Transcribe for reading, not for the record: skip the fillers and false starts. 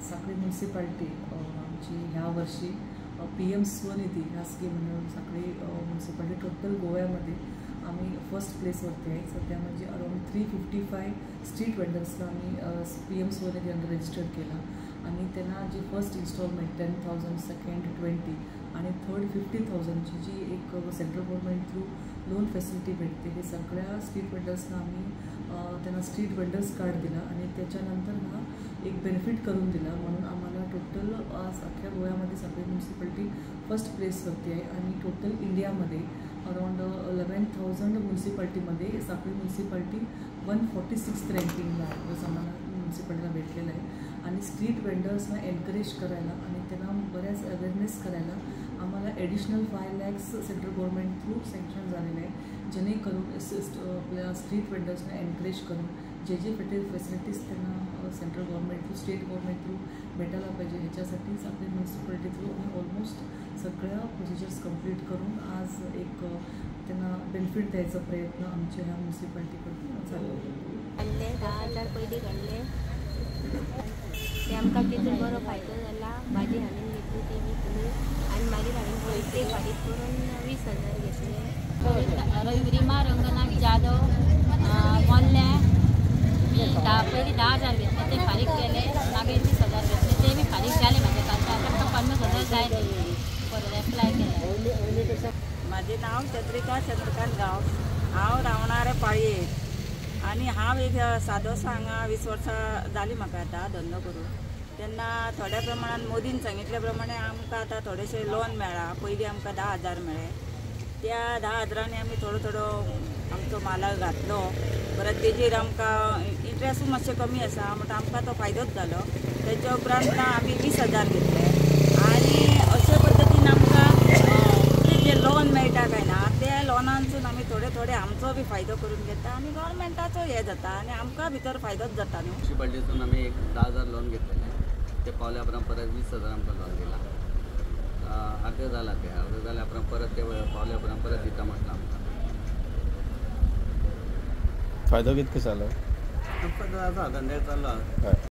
सांखळी municipality आमची ह्या वर्षी PM Svanidhi ह्या स्कीमनं सांखळी म्युनिसिपालिटी टोटल गोव्यामध्ये आम्ही फर्स्ट प्लेसवरती आहे सध्या. म्हणजे अराउंड 355 स्ट्रीट वेंडर्सला आम्ही PM Svanidhi under register केला आणि त्यांना जी फर्स्ट इन्स्टॉलमेंट 10,000, सेकंड 20 आणि थर्ड 50,000ची जी एक central government through loan facility भेटते, हे सगळ्या स्ट्रीट वेंडर्सना आम्ही त्यांना स्ट्रीट वेंडर्स कार्ड दिला आणि त्याच्यानंतर हा एक बेनिफिट करून दिला. म्हणून आम्हाला टोटल आज अख्ख्या गोव्यामध्ये सगळी म्युनिसिपालिटी फर्स्ट प्लेसवरती आहे आणि टोटल इंडियामध्ये अराउंड 11,000 म्युनिसिपालिटीमध्ये सांखळी म्युनिसिपालिटी 146th रँकिंगला आहे, असं आम्हाला म्युनिसिपालिटीला भेटलेलं आहे. आणि स्ट्रीट वेंडर्सना एनकरेज करायला आणि त्यांना बऱ्याच अवेअरनेस करायला आम्हाला additional 5 lakhs central government through sanction झालेलं आहे, जेणेकरून आपल्या स्ट्रीट वेंडर्सना एनकरेज करून जे जे फॅसिलिटीज त्यांना central government through, state government through भेटायला पाहिजे, ह्याच्यासाठीच आपली म्युनिसिपालिटी थ्रू आम्ही ऑलमोस्ट सगळ्या प्रोसिजर्स कंप्लीट करून आज एक त्यांना बेनिफिट द्यायचा प्रयत्न आमच्या ह्या म्युनिसिपालिटीकडून चालू आहे. काडले, 10,000 पयलीं काडले ते आमकां तितून बरो फायदो जाला. भाजी हाडून घेतली, ती विकली आनी मागीर हांवें पयशे फारीक करून 20,000 घेतले. रिमा रंगनाथ जाधव, मोल्ल्या. मी 10 पयलीं 10,000 घेतले, ते फारीक केले. मागीर 20,000 घेतले, ते बी फारीक जाले म्हाजे खात्यार. आतां म्हाका 50,000 जाय परत एप्लाय केले. माझे नाव चंद्रिका चंद्रकांत गांवस. हांव रावणारे पाळये आनी हांव एक सादोसो हांगा 20 वर्सां जालीं म्हाका आतां धंदो करून. तेन्ना थोड्या प्रमाणान मोदीन सांगितल्या प्रमाणे आमकां आतां थोडेशें लोन मेळ्ळां. पयलीं आमकां 10,000 मेळ्ळे. त्या 10,000ांनी आमी थोडो थोडो आमचो मालाक घातलो. परत तेजेर आमकां इंट्रस्टूय मातशें कमी आसा म्हणटा आमकां तो फायदोच जालो. तेच्या उपरांत आमी 20,000 घेतले आनी अशे पद्दतीन आमकां जे लोन मेळटा काय ना, त्या लोनांसून आमी थोडे थोडे आमचो बी फायदो करून घेता आनी गव्हर्मेंटाचो हे जाता आनी आमकां भितर फायदोच जाता न्हू. म्युनिसिपालिटीसून आमी एक 10,000 लोन घेतलेलें. ते पावल्या उपरांत परत 20,000 आमकां लोन दिलां. अर्दें जालां तें. अर्दें जाल्या उपरांत परत ते पावल्या उपरांत परत दिता म्हटलां आमकां. फायदो कितको जालो? आमकां आसा, धंद्याक चाललो. हय.